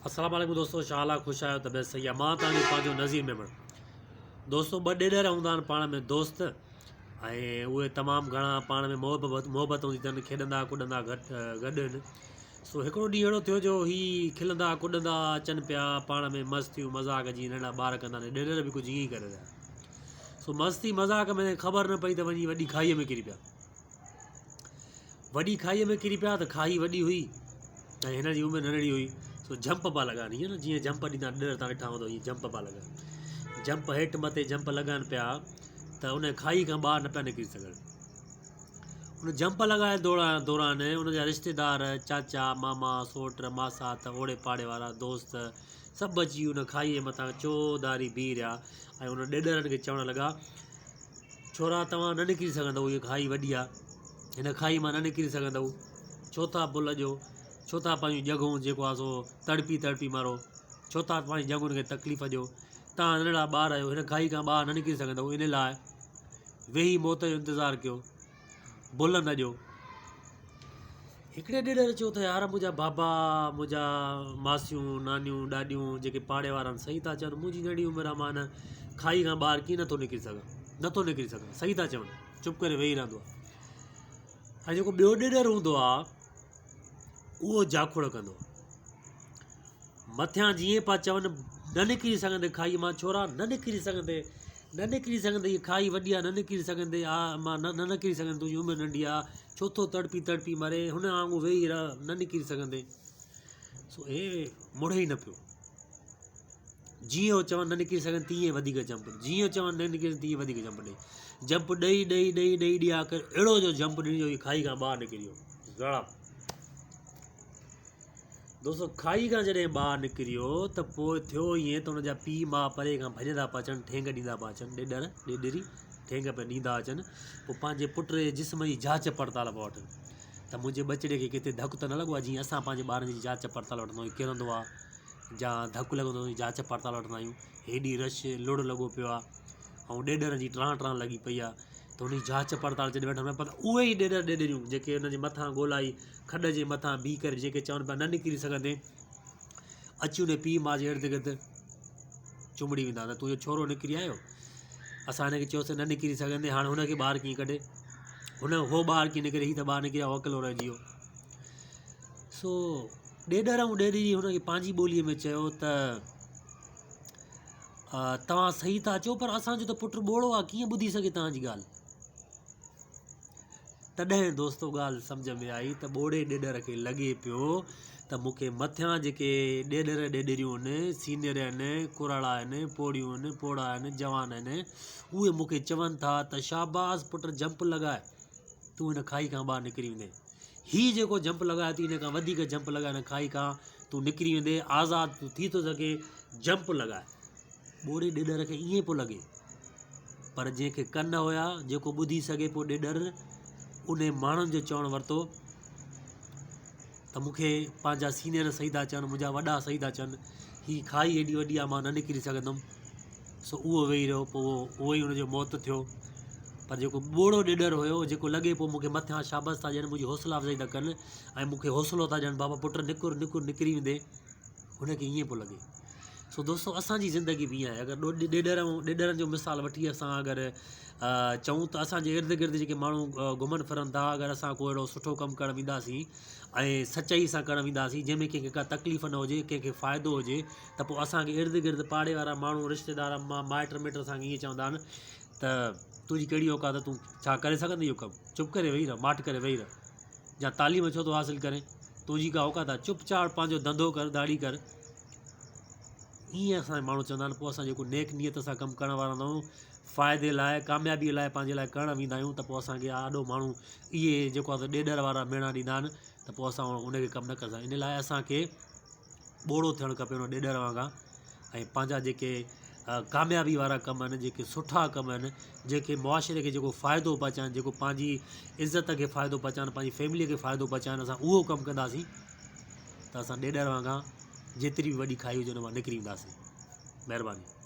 السلام عليڪم دوستو شا حال آ خوش آهيو طبيعت صحيح آ مان توهان جو پنهنجو نذير ميمڻ دوستو ٻه ڏيڏر هوندا آهن پاڻ ۾ دوست ۽ اهي تمام گهڻا پاڻ ۾ محبت محبت هوندي اٿن کيڏندا ڪڏندا گڏ گڏ آهن سو هڪڙو ڏينهن اهڙو ٿيو جو هي کلندا ڪڏندا اچن پيا پاڻ ۾ مستيون مذاق جيئن ننڍا ٻار ڪندا آهن ڏيڏر به ڪجهه ائين ئي ڪري رهيا سو مستي مذاق ۾ خبر نه پئي ته وڃي وڏي کائيء ۾ ڪري پيا وڏي کاهيء ۾ ڪري پيا ته کاهي وڏي هئي ۽ هن جي عمر ننڍڙي هئي سو جهمپ پيا لڳائن ائين نه جيئن جهمپ ڏيندا آهن ڏر تان ڏٺا هوندو ائين جهمپ پيا لڳن جهمپ هيٺ مٿي جهمپ لڳائن پيا ته ان کاهي کان ٻاهر نه پيا نڪري سگهن ان جهمپ لڳائي دوران ان جا رشتيدار چاچا ماما سوٽ ماسات اوڙي پاڙي وارا دوست سڀ اچي ان کاهيء جي مٿان چوڌاري بيهي رهيا ۽ ان ڏيڏرن کي چوڻ لڳا ڇورا توهان نه نڪري سگهندؤ هيء کاهي وڏي آ، هن کاهي مان نه نڪري سگهندؤ، ڇو ٿا بل ڏيو، ڇو ٿا پنهنجون ڄنگهون جيڪو آ سو تڙپي تڙپي مرو، ڇو ٿا پنهنجي ڄنگهن کي تڪليف ڏيو، توهان ننڍڙا ٻار آهيو، هن کاهي کان ٻاهر نه نڪري سگهندؤ، ان لاء ويهي موت جو انتظار ڪيو، بل نه ڏيو. هڪڙي ڏيڏر چيو ته يار منهنجا بابا، منهنجا ماسيون، نانيون، ڏاڏيون جيڪي پاڙي وارا آهن صحيح ٿا چون، منهنجي ننڍي عمر آهي مان هن کاهي کان ٻاهر ڪيئن نٿو نڪري سگهان، نٿو نڪري سگهان، صحيح ٿا چون، چپ ڪري ويهي رهندو آهي. ۽ جيڪو ٻيو ڏيڏر هوندو آهي اهو جاکوڙ ڪندو آهي. مٿيان جيئن پيا چون نه نڪري سگهندي کاهي مان ڇورا نه نڪري سگهندي نه نڪري سگهندي هي کاهي وڏي آ نه نڪري سگهندي آ مان نه نڪري سگهندي تنهنجي عمر ننڍي آ ڇو ٿو تڙپي تڙپي مري هن وانگو ويهي رهه نه نڪري سگهندي سو اي مڙي ئي نه پيو جيئن هو چون نه نڪري سگهن تيئن وڌيڪ جمپ جيئن هو چون نه نڪري تيئن وڌيڪ جمپ ڏئي جمپ ڏئي ڏئي ڏئي ڏئي ڏئي آخر اهڙو جو جمپ ڏني جو هي کاهي کان ٻاهر نڪري ويو زڙا دوستو کاهي کان جڏهن ٻاهر نڪريو ته پوء ٿيو ائين ته ان جا پيء ماء پري کان ڀڄندا پيا اچن، ٺينگ ڏيندا پيا اچن، ڏيڏر، ڏيڏري، ٺينگ پيا ڏيندا اچن، پوء پنهنجي پٽ جي جسم جي جاچ پڙتال پيا وٺن ته منهنجي ٻچڙي کي ڪٿي ڌڪ ته نه لڳو آهي، جيئن اسان پنهنجي ٻارن جي جاچ پڙتال وٺندا آهيون، ڪرندو آهي يا ڌڪ لڳندو آهي جاچ پڙتال وٺندا آهيون، هيڏي رش لڙ لڳو پيو آهي ۽ ڏيڏرن جي ٽران ٽران لڳي پئي آهي ته ان جي جاچ پڙتال جڏهن وٺن پيا پر اهي ئي ڏيڏر ڏيڏريون جيڪي ان جي مٿان ڳولائي کڏ جي مٿان بيهي ڪري جيڪي چون پيا نه نڪري سگهندين، اچي ان پيء ماء جي ارد گرد چنبڙي ويندا ته تنهنجو ڇورو نڪري آيو، اسان هن کي چيوسين نه نڪري سگهندين، هاڻي هن کي ٻاهر ڪيئن ڪڍي، هن هو ٻاهر ڪيئن نڪري، هي ته ٻاهر نڪري آيو اڪيلو رهجي ويو. سو ڏيڏر ۽ ڏيڏري هن کي پنهنجي ٻوليء ۾ چيو ته توهان صحيح ٿا چئو پر اسان جو ته پٽ ٻوڙو آهي ڪيئن ٻڌي سگهي توهان جي ڳالهه. تڏهن دوستو ڳالهه سمجهه ۾ آئي ته ٻوڙي ڏيڏر کي لڳي پيو ته مون کي مٿيان جيڪي ڏيڏر ڏيڏريون آهن، سينئر آهن، ڪراڙا آهن، پوڙهيون آهن، پوڙها آهن، جوان آهن، اهي مون کي چون ٿا ته شاباس پٽ جمپ لڳاء، تون هن کاهي کان ٻاهر نڪري ويندين. هي جيڪو جمپ لڳايو اٿئي ان کان وڌيڪ جمپ لڳاء هن کاهي کان تون نڪري ويندين، آزاد تون ٿي ٿو سگهين، جمپ لڳاء. ٻوڙي ڏيڏر کي ائين پيو لڳي. پر جنهن کي ڪن هيا، جيڪو ٻڌي سگهي پيو ڏيڏر، انهي ماڻهن جو چوڻ ورتو ته مون کي پنهنجا سينئر صحيح ٿا چون، منهنجا وڏا صحيح ٿا چون، هي کاهي ايڏي وڏي آهي مان نه نڪري سگهندم. سو اهو ويهي رهيو، پوء اهو ئي ان جو موت ٿيو. پر جيڪو ٻوڙو ڏيڏر هيو، جيڪو لڳي پيو مون کي مٿيان شابس ٿا ڏين، منهنجي حوصلا افزائي ٿا ڪن ۽ مون کي حوصلو ٿا ڏين، بابا پٽ نڪر نڪر نڪري ويندين. هن کي ائين پيو لڳي. سو دوستو اسان جي زندگي به ائين آهي اگر ڏيڏر ۽ ڏيڏرن جو مثال وٺي اسان اگر چئون ته اسان جي ارد گرد جيڪي ماڻهو گهمن ڦرن ٿا اگر اسان ڪو اهڙو سٺو ڪم ڪرڻ وينداسين ۽ سچائي سان ڪرڻ وينداسين جنهن ۾ ڪنهن کي ڪا تڪليف نه هجي ڪنهن کي فائدو هجي ته پوء اسان کي ارد گرد پاڙي وارا ماڻهو رشتيدار مائٽ مٽ اسان کي ائين چوندا آهن ته تنهنجي ڪهڙي اوقات تون ڇا ڪري سگهندين اهو ڪم چپ ڪري ويهي رهه ماٺ ڪري ويهي رهه يا تعليم ڇو ٿو حاصل ڪرين تنهنجي ڪا اوقات آهي چپ چاپ پنهنجو ڌنڌو ڪر ڌاڙي ڪر ائين اسان ماڻهو چوندا آهن پوء اسان جيڪو نيڪ نيت سان ڪم ڪرڻ وارا هوندا آهيون فائدي لاء ڪاميابي لاء پنهنجي لاء ڪرڻ ويندا آهيون ته پوء اسانکي آڏو ماڻهو اهي جيڪو آهي ڏيڏر وارا ميڻا ڏيندا آهن ته پوء اسان ان کي ڪم نه ڪندا ان لاء اسانکي ٻوڙو ٿيڻ کپي ان ڏيڏر وانگان ۽ پنهنجا جيڪي ڪاميابي وارا ڪم آهن جيڪي سٺا ڪم آهن جيڪي معاشري کي جيڪو فائدو پهچائن جيڪو پنهنجي عزت کي فائدو پهچائن پنهنجي فيملي کي فائدو پهچائن اسان اهو ڪم ڪنداسين ته اسان ڏيڏر وانگان جيتري به وڏي کائي هجي ان مان نڪري وينداسين مهرباني.